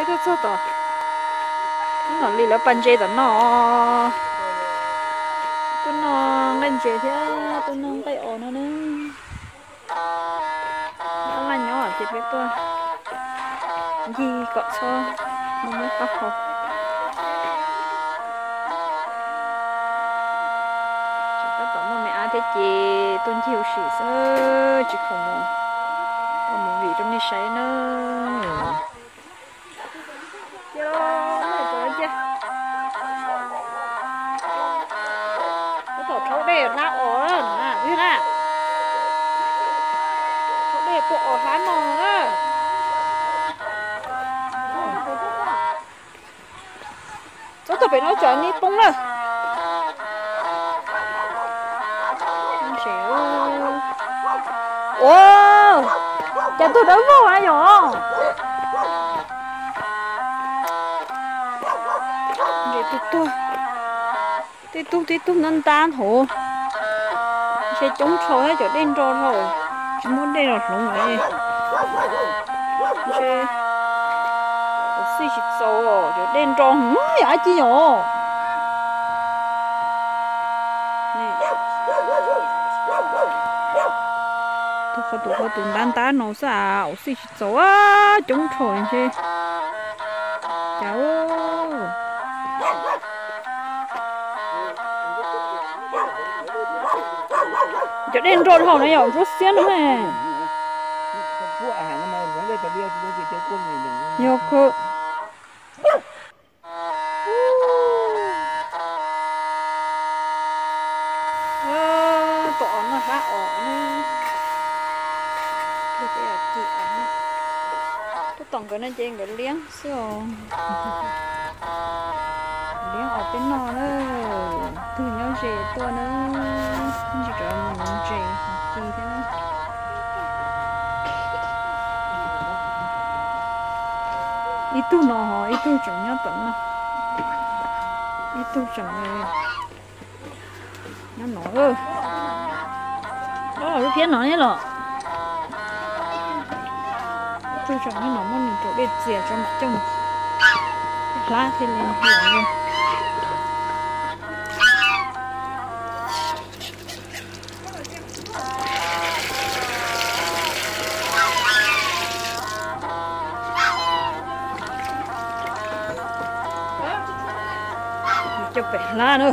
Peb tuaj txog tom, ib nom li lawv pas ntses tom no, tuaj noj nqaij ntses thiab tuaj noj nqaij os no na. Dab laj nyob ces peb tuaj ncig kom txhob muaj mob taub hau. Tab tom muaj me ab thiab ces tuaj ncig ua si xwb tsis khoom mus, mus vim rau nej saib na. Tab tom rhaub dej hlab os na, rhaub dej pub os hlab no na. Txhob tuaj pem no tsam nej poob na. Ua cas tug dawb vog na yom. Ntses tuag tuag, tej tug tej tug ntab ntab hauv. Ntshe coob dhau thiab cov dej nro dhau, tsis muaj dej los hloov li. Ntshe ua xij tsis txaus, cov dej nro hwv yam dab tsi yom. Tus qhov tus qhov tus ntab ntab no xwb as, ua xij tsis txaus, coob dhau ntshe. Cas cov dej nro dhau na yom, ntsuab xiab no. Yog kawg. Tus os no hlab os na. Tuaj tom nkawd no ces nkawd liab xwb os. Liab os peb noj na. Tus nyob ze tuaj na, ntsis rov mus ntses ti thiab na. Ib tug no ho ib tug tseem nyob tom no, ib tug tseem nyob no. Lub phiab no los, ib tug tseem nyob no muab nws rau dej txias tso mam coj hlab thiaj li los. Coj pem hlab na.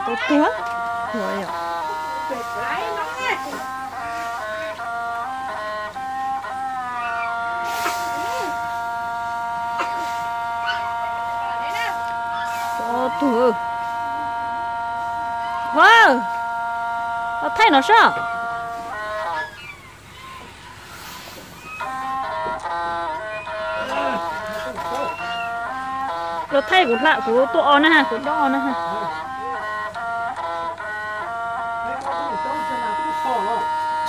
Tau tuag, tuag yom. Tau tuag. Ua, los thaij no soj. Los thaij kuv hla, kuv tua os na, kuv dob os na.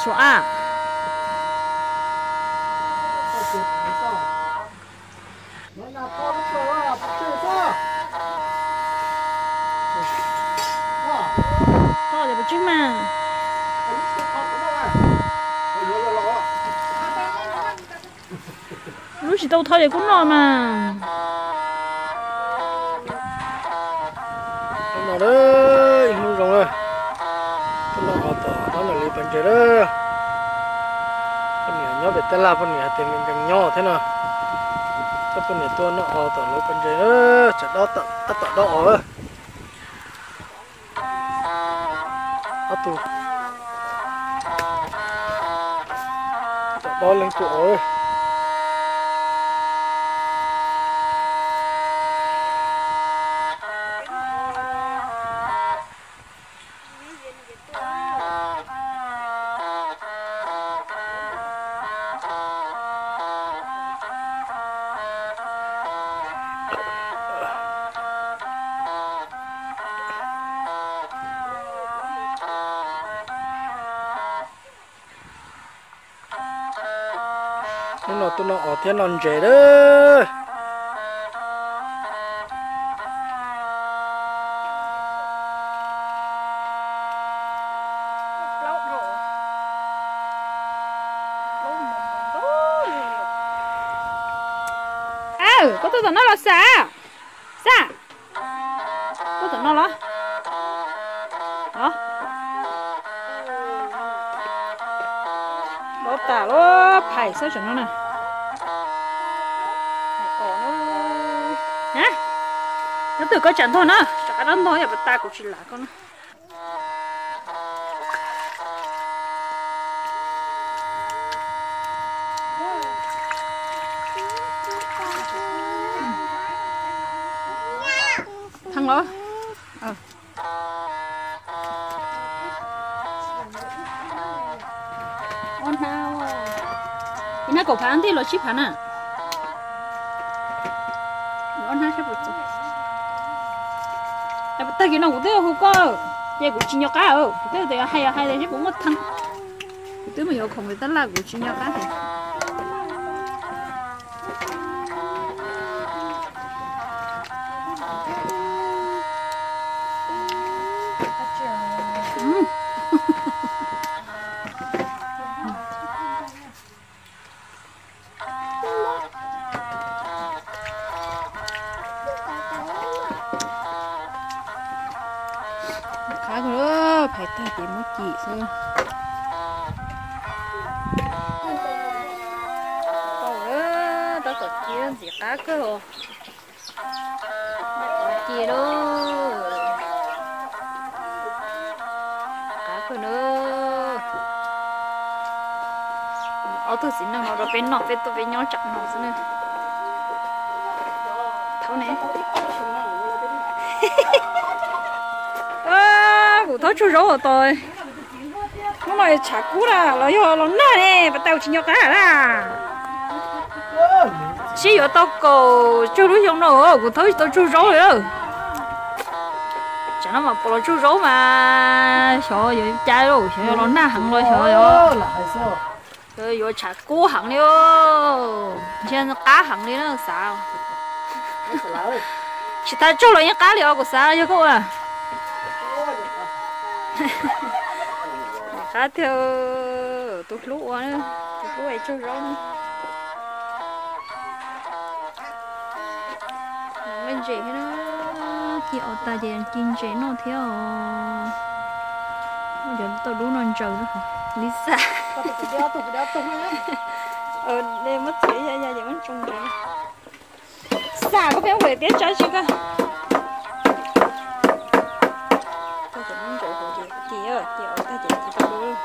Suav a. Tho ces puas tswb mas. Lub tsis tau tho ces kuj noj mas. No ib hnub zoo na, tuaj noj os tom no na li pas ntses na. Poj niam nyob pem tab laj, poj niam hais tias nkees nkees nyob thiab no. Coj poj niam tuaj noj os tom lawv pas ntses na, tsam dob, tab tom dob os. Ob tug, tsam dob leej twg os. Hnub no tuaj noj os thiab noj ntses lawm. Koj tuaj tom no los Xab? Xab, tuaj tom no los? Os, dob tas lub phais xwb tam no na. Nyob twg koj tsam ntog na, rov qab dob ntog yog pas tas kuv tsis lam koj na. Thaj los. Hnab, hnab kaum phav ntej los tsib phav na. Ob hnab sab puas txaus. Tag kis no kuv twb hu koj, ces kuv tsis nco qab, kuv twb hais hais tias seb puas muaj thaj. Kuv twb mus yuav khoom tab laj kuv tsis nco qab. Qab kawg, phais tag ces muab cim xwb. Tau lawm, tab tom ci ntxim qab kawg os. Ci lauj. Qab kawg na. Ob tug txiv neej no rau peb noj, peb tuaj peb nyob tsam no xwb na. Thaub ne. Kuv thaub tsaug zaub tau. Hnub no tshav kub na los yog los nag ne, pas tau tsis nco qab na. Sib yuav tau kaum cuaj lub xyoo no kuv thaub tsis tau tsaug zaub li. Tsam no mas pom los tsaug zaub mas xyov yuav cas, xyov yog los nag heev los xyov yog yuav tshav kub heev li. Ntsia qab heev li na xav. Tsis tas tsaug los yeej qab li os kuv xav yog koj ua. Qab tiag, tus hlub ua, tus hlub es tsaug zaub. Nqaij ntses thiab na, ci aus tas ces ci ntses noj thiab os. Cov tauj dub no ntsaws li xav. Muab txiav ya ya ces muab tsoo ntsaws. Xav koj pheej ua tiab tsab tsi koj. Ci, ci aus tag ces ci tau dub.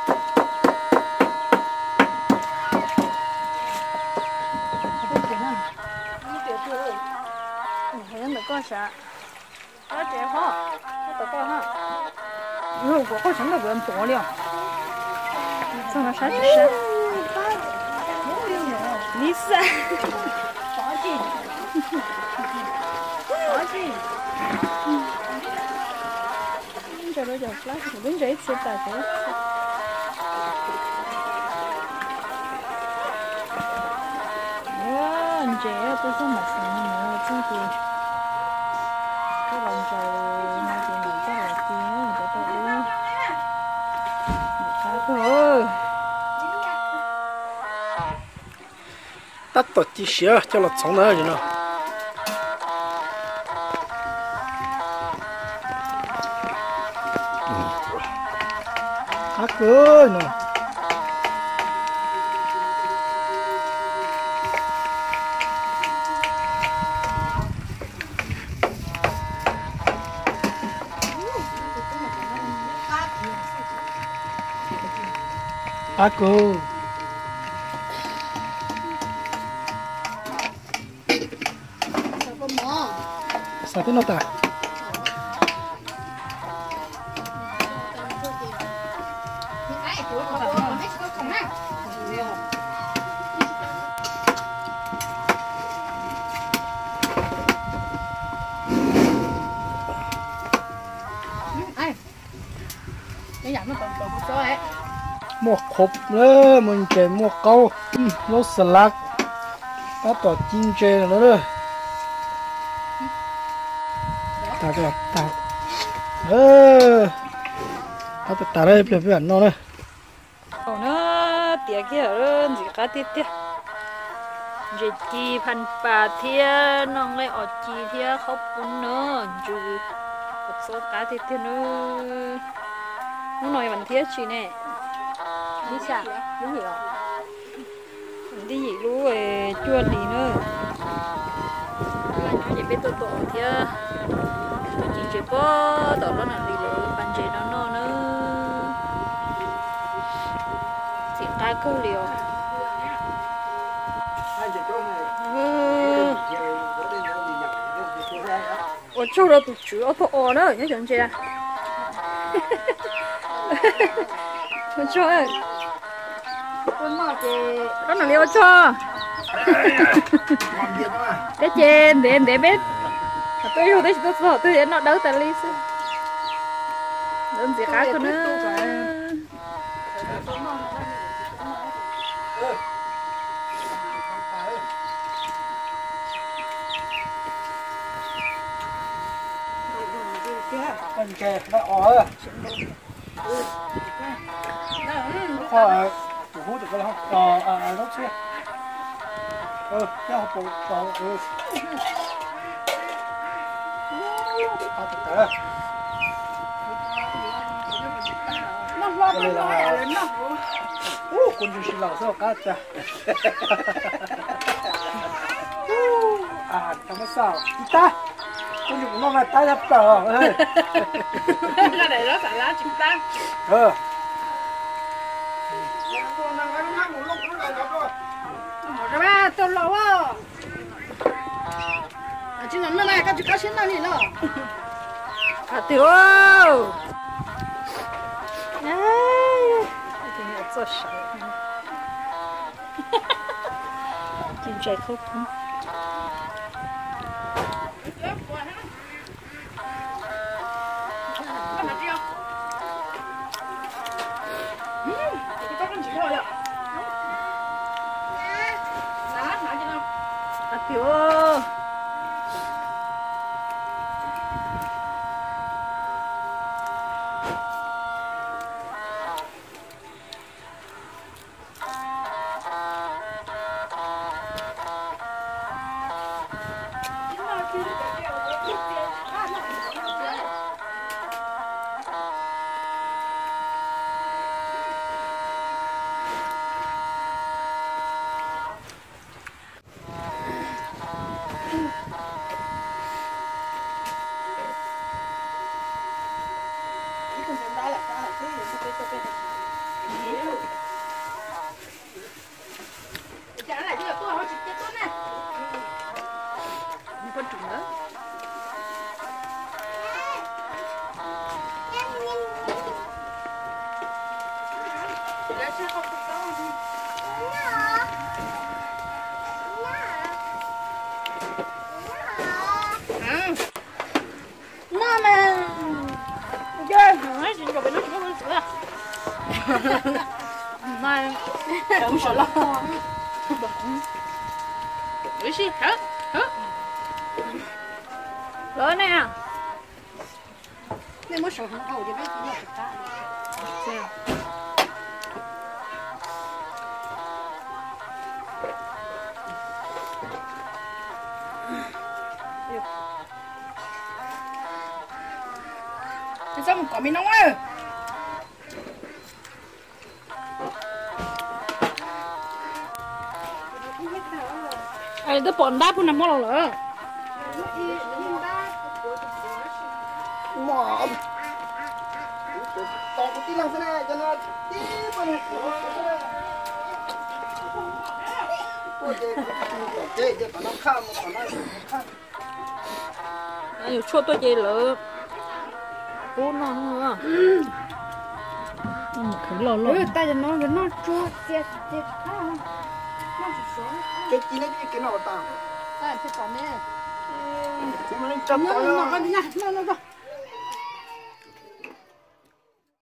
Ntawm koj sav. Koj tsev ho, koj tau koj ha. Kuv qoj tsev ntawm kuv ntuav li os. Txog no sab tsis sab. Li xav. Ntsaws rau cov plab, kuv twb ntsaws ib txhia tas kuv. Ntses tuaj txog mam xav no txog ces koj los ntsaws no ces mam coj los ci cov tauj dub. Qab kawg. Tab tom ci siav coj los txhoov ntawd no. Qab kawg no. Qab kawg. Xav tib no tas. Muaj qhov lawm, muaj ntses muaj qaub, laub xas lav, tab tom ci ntses lawm. Tab tom tas lawm, ib pliag peb mam noj na. Tiav kiag ntxim qab tiag tiag. Ntses ci, phan pas thiab noj nqaij os ci thiab khaub poob na, ntsws txaus qab tiag tiag na. Hnub no vas thiab tsis ne, ib xya, ib yim os, vas thib yim lub cuaj hli na. Ces peb tuaj tom thiab, tuaj ci ntses puag tom lub nam li lawv pab ntses no noj na. Txiv qab kawg li os. Ua tsaug rau tus tswv ob tug os na nyob xyov ntses. Ua tsaug, rab nam li ua tsaug. Peb ces ntev ntev peb tuaj ib zaug twb tsis tuaj txog twg noj dawb tas li xwb. Lawv ntxiv qab kawg na. Kuv ntsis si los xwb qab tas. Tsis tab, kuv yus kuv noj mas tab tab plaws. Tau los tsis no koj tsis kab siab noj li los. Hais tias, txoj saw ci ntses khaub poob. Hais tias, Noj mas, nco tsis nco peb noj tsis noj xwb. Mas, los ne, nej muab sawv hauv nqaus ces peb tsis noj tsis qab. Txhob mus kov me noob. Twb pom ntab puag nag hmo los lawm. Yuav tshuaj tuaj ces lawv pub noj. Khwv loj loj. Noj